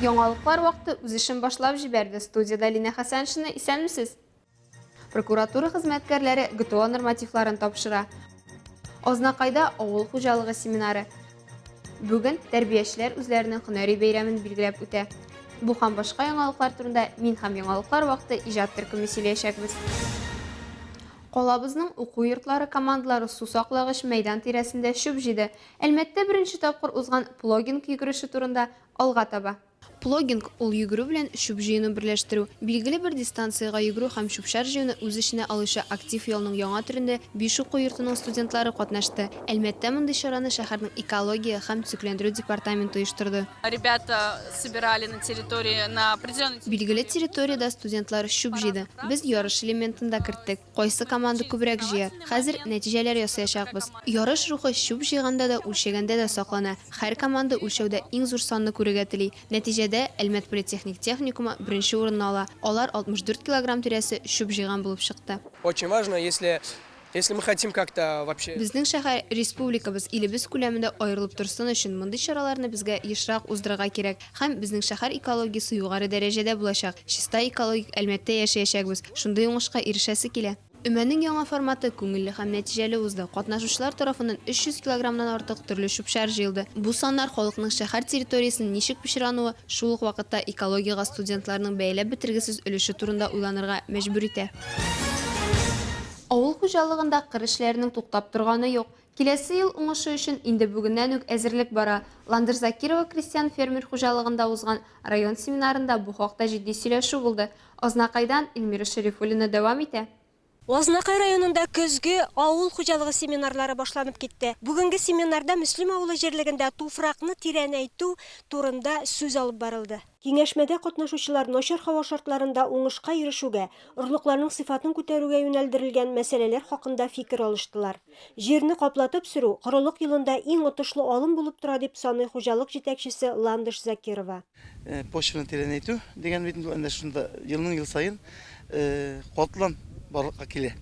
Яңалыклар вакыты үз эшен башлап җибәрде. Студиядә Линә Хәсәншина, исәнмесез! Прокуратура хезмәткәрләре ГТО нормативларын тапшыра. Азнакайда авыл хуҗалыгы семинары. Бүген тәрбиячеләр үзләренең һөнәри бәйрәмен билгеләп үтә. Бу һәм башка яңалыклар турында мин һәм яңалыклар вакыты иҗат төркеме сөйләячәкбез. Калабызның уку йортлары командалары су саклагыч мәйдан тирәсендә чүп җыйды. Әлмәттә беренче тапкыр узган плогинг йөгереше турында алга таба. Плогинг, ул йөгерү белән чүп җыюны берләштерү. Билгеле бер дистанциягә йөгерү һәм чүп-чар җыюны үз эченә алучы актив ялның яңа төрендә биш уку йортының студентлары катнашты. Әлмәттә мондый чараны шәһәрнең экология һәм төзекләндерү департаменты оештырды. Ребята собирали на территории, на определенной территории. Билгеле территориядә студентлар чүп җыйды. Без ярыш элементын да керттек. Кайсы команда күбрәк җыя? Хәзер нәтиҗәләр ясаячакбыз. Ярыш рухы чүп җыйганда да, үлчәгәндә дә саклана. Һәр команда үлчәүдә иң зур санны күрергә тели. Нәтиҗәдә, Әлмәт политехник техникумы беренче урынны ала. Алар 64 килограмм тирәсе чүп җыйган булып чыкты. Очень важно, если если мы хотим как-то вообще. Безнең шәһәр, республикабыз, илебез күләмендә аерылып торсын өчен, мондый чараларны безгә ешрак уздырырга кирәк. Һәм безнең шәһәр экологиясе югары дәрәҗәдә булачак, чиста экологик Әлмәттә яшәячәкбез. Шундый уңышка ирешәсе килә. Өмәнең яңа форматы күңелле һәм нәтиҗәле узды. Катнашучылар тарафыннан 300 килограммнан артык төрле чүп-чар җыелды. Бу саннар халыкның шәһәр территориясен ничек пычрануы, шул ук вакытта экологиягә студентларның бәяләп бетергесез өлеше турында уйланырга мәҗбүр итә. Авыл хуҗалыгында кыр эшләренең туктап торганы юк. Киләсе ел уңышы өчен инде бүгеннән үк әзерлек бара. Ландыш Закирова крестьян-фермер хуҗалыгында узган район семинарында бу хакта җитди сөйләшү булды. Азнакайдан Эльмира Шәрифуллина дәвам итә. Азнакай районында көзге авыл хуҗалыгы семинарлары башланып китте. Бүгенге семинарда Мөслим авылы җирлегендә туфракны тирәнәйтү турында сүз алып барылды. Киңәшмәдә катнашучылар начар һава шартларында уңышка ирешүгә, орлыкларның сыйфатын күтәрүгә юнәлдерелгән мәсьәләләр хакында фикер алыштылар. Җирне каплатып сөрү, корылык елында иң отышлы алым булып тора, дип саный хуҗалык җитәкчесе Ландыш Закирова. Почваны тирәнәйтү дигән бит инде ул, әнә шунда елның-ел саен катлам барлыкка килә.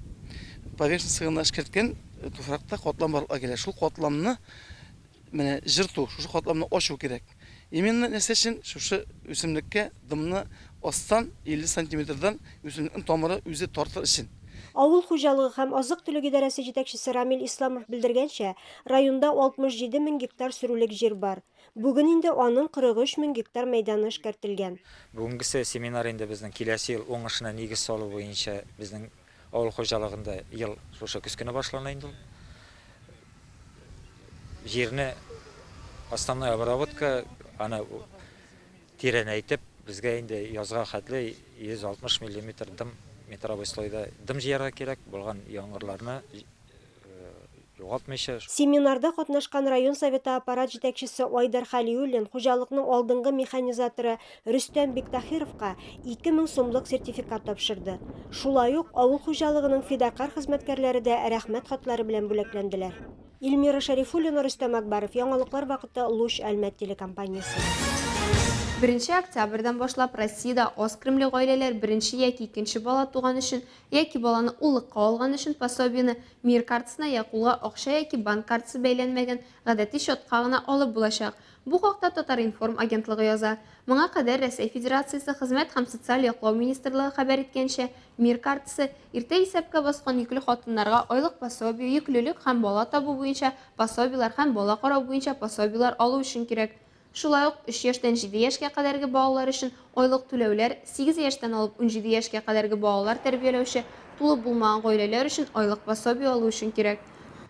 Поверхность гына эшкәрткән туфракта катлам барлыкка килә. Шул катламны менә җырту, шушы катламны ачу кирәк. Именно нәрсә өчен? Шушы үсемлеккә дымны астан 50 сантиметрдан үсемлекнең тамыры үзе тартыр өчен. Авыл хуҗалыгы һәм азык-төлек идарәсе җитәкчесе Рамил Исламов белдергәнчә, районда 67 мең гектар сөрүлек җир бар. Бүген инде аның 43 мең гектар мәйданы эшкәртелгән. Бүгенгесе семинар инде безнең киләсе ел уңышына нигез салу буенча безнең Авыл хуҗалыгында ел шушы көз көне башлана инде ул. Җирне основной обработка, аны тирәнәйтеп, безгә инде язга хәтле 160 миллиметр дым метровой слойда дым җыярга кирәк, булган яңгырларны югалтмыйча. Семинарда катнашкан район Советы аппарат җитәкчесе Айдар Хәлиуллин хуҗалыкның алдынгы механизаторы Рөстәм Биктаһировка 2000 сумлык сертификат тапшырды. Шулай ук авыл хуҗалыгының фидакарь хезмәткәрләре дә Рәхмәт хатлары белән бүләкләнделәр. Илмира Шәрифуллина, Рөстәм Акбаров, Яңалыклар вакыты, Луч Әлмәт телекомпаниясе. Беренче октябрьдән башлап Россиядә аз керемле гаиләләр беренче яки икенче бала туган өчен яки баланы уллыкка алган өчен пособиене Мир картасына я кулга акча яки банк картасы бәйләнмәгән гадәти счетка гына алып булачак. Бу хакта Татар-информ агентлыгы яза. Моңа кадәр Рәсәй Федерациясе Хезмәт һәм социаль яклау министрлыгы хәбәр иткәнчә, Мир картасы, иртә исәпкә баскан йөкле хатыннарга айлык пособие, йөклелек һәм бала табу буенча пособиеләр һәм бала карау буенча пособиеләр алу өчен кирәк. Шулай ук, өч яшьтән җиде яшькә кадәрге балалар өчен айлык түләүләр, сигез яшьтән алып 17 яшькә кадәрге балалар тәрбияләүче тулы булмаган гаиләләр өчен айлык пособие алу өчен кирәк.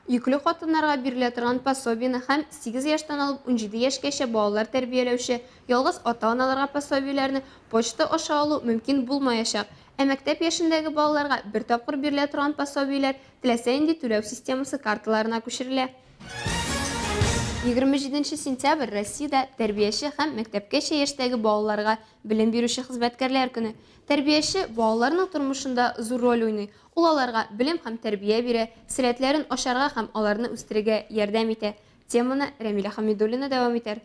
Йөкле хатыннарга бирелә торган пособиене һәм сигез яшьтән алып 17 яшькәчә балалар тәрбияләүче ялгыз ата-аналарга пособиеләрне почта аша алу мөмкин булмаячак, ә мәктәп яшендәге балаларга бер тапкыр бирелә торган пособиеләр теләсә нинди түләү системасы карталарына күчерелә. 27 сентябрь Россиядә тәрбияче һәм мәктәпкәчә яшьтәге балаларга белем бирүче хезмәткәрләр көне. Тәрбияче балаларның тормышында зур роль уйный. Ул аларга белем һәм тәрбия бирә, сәләтләрен ачарга һәм аларны үстерергә ярдәм итә. Теманы Рәмилә Хәмидуллина дәвам итәр.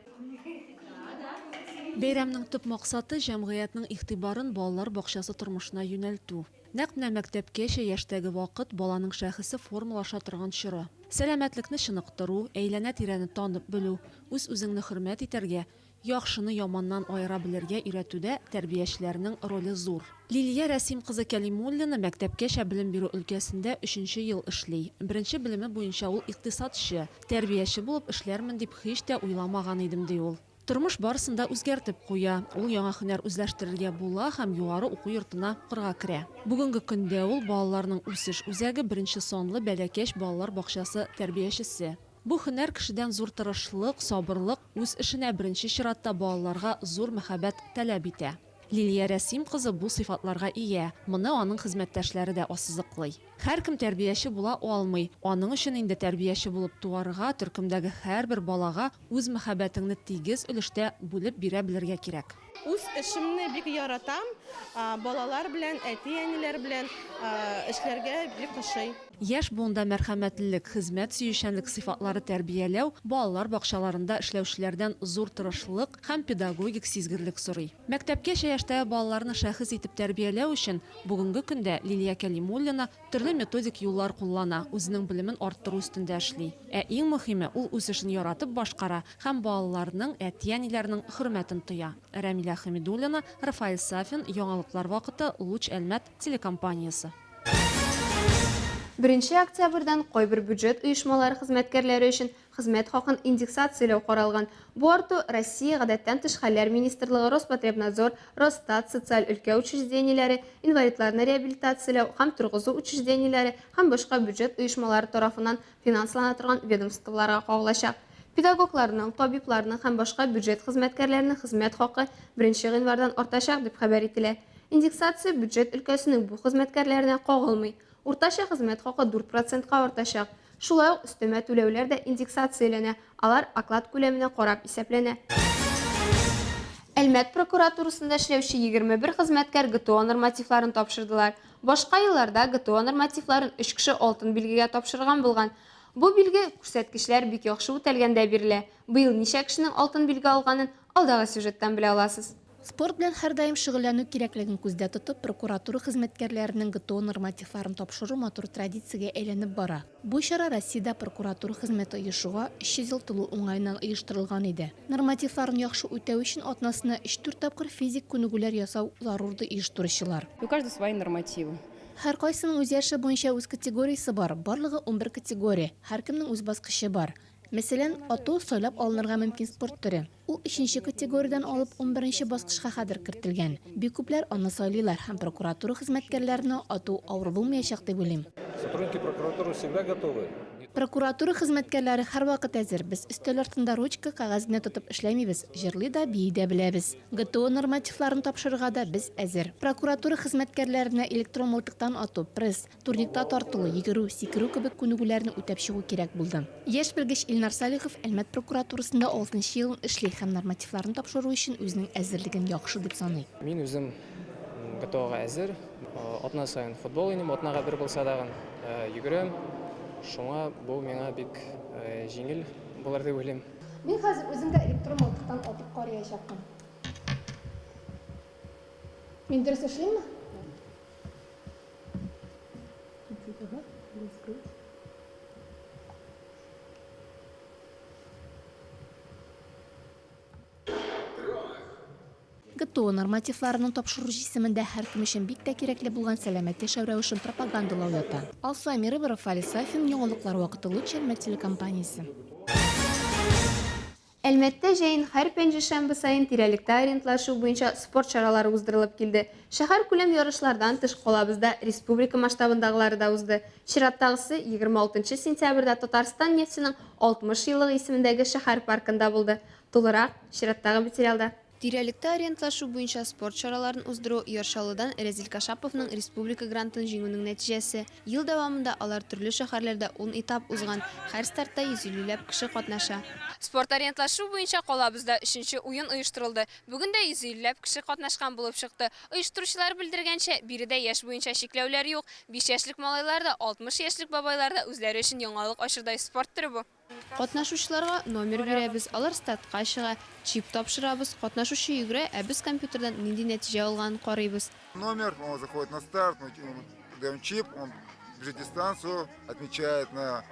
Бәйрәмнең төп максаты, җәмгыятьнең игътибарын балалар бакчасы тормышына юнәлтү. Нәкъ менә мәктәпкәчә яшьтәге вакыт, баланың шәхесе формалаша торган чоры. Сәламәтлекне чыныктыру, әйләнә-тирәне танып белү, үз-үзеңне хөрмәт итәргә, Яхшыны яманнан аера белергә өйрәтүдә тәрбиячеләрнең роле зур. Лилия Рәсим кызы Кәлимуллина мәктәпкәчә белем бирү өлкәсендә өченче ел эшли. Беренче белеме буенча ул икътисадчы. Тәрбияче булып эшләрмен дип һич тә уйламаган идем, ди ул. Тормыш барысын да үзгәртеп куя. Ул яңа һөнәр үзләштерергә була һәм югары уку йортына укырга керә. Бүгенге көндә ул балаларның үсеш үзәге беренче санлы Бәләкәч балалар бакчасы тәрбиячесе. Бу һөнәр кешедән зур тырышлык, сабырлык, үз эшенә, беренче чиратта балаларга зур мәхәббәт таләп итә. Лилия Рәсим кызы бу сыйфатларга ия, моны аның хезмәттәшләре дә ассызыклый. Һәркем тәрбияче була алмый. Аның өчен инде тәрбияче булып туарга, төркемдәге һәрбер балага үз мәхәббәтеңне тигез өлештә бүлеп бирә белергә кирәк. Үз эшемне бик яратам, балалар белән, әти-әниләр белән эшләргә бик ошый. Яшь буында мәрхәмәтлелек, хезмәт сөючәнлек сыйфатлары тәрбияләү балалар бакчаларында эшләүчеләрдән зур тырышлык һәм педагогик сизгерлек сорый. Мәктәпкәчә яшьтәге балаларны шәхес итеп тәрбияләү өчен бүгенге көндә Лилия Кәлимуллина төрле методик юллар куллана, үзенең белемен арттыру өстендә эшли. Ә иң мөһиме, ул үз эшен яратып башкара һәм балаларның, әти-әниләрнең хөрмәтен тоя. Рәмилә Хәмидуллина, Рафаэль Сафин, Яңалыклар вакыты, Луч Әлмәт телекомпаниясе. Беренче октябрьдән кайбер бюджет оешмалары хезмәткәрләре өчен хезмәт хакын индексацияләү каралган. Бу арту Россия Гадәттән тыш хәлләр министрлыгы, Роспотребнадзор, Росстат, социаль өлкә учреждениеләре, инвалидларны реабилитацияләү һәм торгызу учреждениеләре һәм башка бюджет оешмалары тарафыннан финанслана торган ведомстволарга кагылачак. Педагогларның, табибларның һәм башка бюджет хезмәткәрләренең хезмәт хакы беренче гыйнвардан артачак, дип хәбәр ителә. Индексация бюджет өлкәсенең бу хезмәткәрләренә кагылмый. Уртача хезмәт хакы 4 процентка артачак. Шулай ук өстәмә түләүләр дә индексацияләнә, алар оклад күләменә карап исәпләнә. Әлмәт прокуратурасында эшләүче 21 хезмәткәр ГТО нормативларын тапшырдылар. Башка елларда ГТО нормативларын өч кеше алтын билгегә тапшырган булган. Бу билге күрсәткечләр бик яхшы үтәлгәндә бирелә. Быел ничә кешенең алтын билге алганын алдагы сюжеттан белә аласыз. Спорт белән һәрдаим шөгыльләнү кирәклеген күздә тотып, прокуратура хезмәткәрләренең ГТО нормативларын тапшыру матур традициягә әйләнеп бара. Бу чара Россиядә прокуратура хезмәте оешуга 300 ел тулу уңаеннан оештырылган иде. Нормативларын яхшы үтәү өчен атнасына өч-дүрт тапкыр физик күнегүләр ясау зарур, ди оештыручылар. У каждого свои нормативы. Һәркайсының үз яше буенча үз категориясе бар, барлыгы 11 категория, һәркемнең үз баскычы бар. Мәсәлән, ату, сайлап алынырга мөмкин спорт төре. Ул өченче категориядән алып унберенче баскычка хәдер кертелгән. Бик күпләр аны сайлыйлар һәм прокуратура хезмәткәрләренә ату авыр булмаячак дип уйлыйм. Сотрудники прокуратуры всегда готовы. Прокуратура хезмәткәрләре һәрвакыт әзер. Без өстәл артында ручка, кәгазь генә тотып эшләмибез, җырлый да, бии дә беләбез. ГТО нормативларын тапшырырга да без әзер. Прокуратура хезмәткәрләренә электрон мылтыктан ату, пресс, турникта тартылу, йөгерү, сикерү кебек күнегүләрне үтәп чыгу кирәк булды. Яшь белгеч Илнар Салихов Әлмәт прокуратурасында алтынчы елын эшли һәм нормативларны тапшыру өчен үзенең әзерлеген яхшы дип саный. Мин үзем ГТОга әзер. Атна саен футбол уйныйм, атнага бер булса дагын йөгерәм. Шуңа бу миңа бик җиңел булыр дип уйлыйм. Мин хәзер үзем дә электрон мылтыктан атып карыячакмын. Мин дөрес эшлимме? ГТО нормативларының тапшыру җисемендә һәркем өчен бик тә кирәкле булган сәламәт яшәү рәвешен пропагандалау ята. Алсу Әмирова, Рафаль Сафин, Яңалыклар вакыты Луч Әлмәт телекомпаниясе. Әлмәттә җәен һәр пәнҗешәмбе саен тирәлектә ориентлашу буенча спорт чаралары уздырылып килде. Шәһәркүләм ярышлардан тыш калабызда республика масштабындагылары да узды. Чираттагысы 26 сентябрьдә Татарстан нефтенең 60 еллыгы исемендәге шәһәр паркында булды. Тулырак, чираттагы материалда. Тирәлектә ориентлашу буенча спорт чараларын уздыру Яр Чаллыдан Рәзил Кашаповның республика грантын җиңүнең нәтиҗәсе. Ел дәвамында алар төрле шәһәрләрдә ун этап узган, һәр стартта 150 ләп кеше катнаша. Спорт ориентлашу буенча калабызда өченче уен оештырылды. Бүген дә 150 ләп кеше катнашкан булып чыкты. Оештыручылар белдергәнчә, биредә яшь буенча чикләүләр юк. Биш яшьлек малайлар да, 60 яшьлек бабайлар да үзләре өчен яңалык ачырдай спорт төре бу. Катнашучыларга номер бирәбез, алар стартка чыга, чип тапшырабыз, катнашучы йөгерә, ә без компьютердан нинди нәтиҗә алганын карыйбыз. Номер, он заходит на старт, мы даем чип, он бежит дистанцию, отмечает на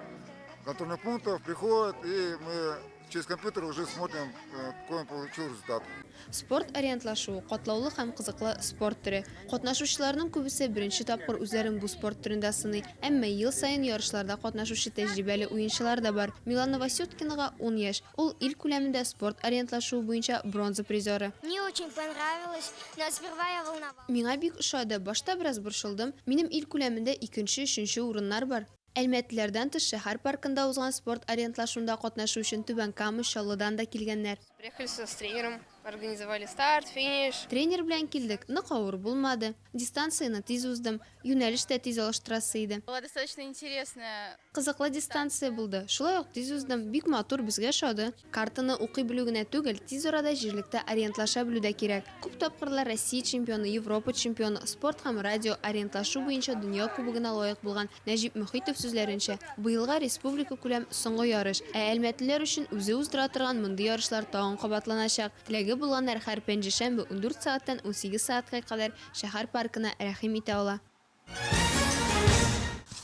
контрольных пунктах, приходит, и мы Через компьютер уже смотрим, какой он получил результат. Спорт ориентлашу, катлаулы һәм кызыклы спорт төре. Катнашучыларның күбесе беренче тапкыр үзләрен бу спорт төрендә сыный, әмма ел саен ярышларда катнашучы тәҗрибәле уенчылар да бар. Милана Васюткинага ун яшь, ул ил күләмендә спорт ориентлашуы буенча бронза призеры. Мне очень понравилось, но сперва я волновалась. Миңа бик ошады, башта бераз борчылдым, минем ил күләмендә икенче, өченче урыннар бар. Әлмәтлеләрдән тыш, шәһәр паркында узган спорт ориентлашуында катнашу өчен Түбән Кама, Чаллыдан да килгәннәр. Приехали сюда с тренером, организовали старт, финиш. Тренер белән килдек, нык авыр булмады. Дистанцияне тиз уздым, юнәлеш тә тиз алыштырасы иде. Была достаточно интересная. Кызыклы дистанция булды, шулай ук тиз уздым, бик матур, безгә ошады. Картаны укый белү генә түгел, тиз арада җирлектә ориентлаша белү дә кирәк. Күп тапкырлар Россия чемпионы, Европа чемпионы, спорт һәм радио ориентлашу буенча дөнья кубогына лаек булган Нәҗип Мөхитов сүзләренчә, быелга республикакүләм соңгы ярыш, ә әлмәтлеләр өчен үзе уздыра торган мондый ярышлар тагын кабатланачак. Теләге булганнар һәр пәнҗешәмбе 14 сәгатьтән 18 сәгатькә кадәр шәһәр паркына рәхим итә ала.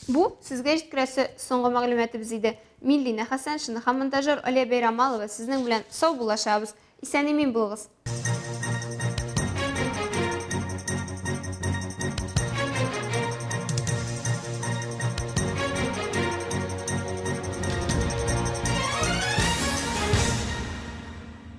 Бу, сезгә җиткерәсе соңгы мәгълүматыбыз иде. Мин Лина Хәсәншина һәм монтажер Алия Бәйрамалова сезнең белән саубуллашабыз. Исән-имин булыгыз!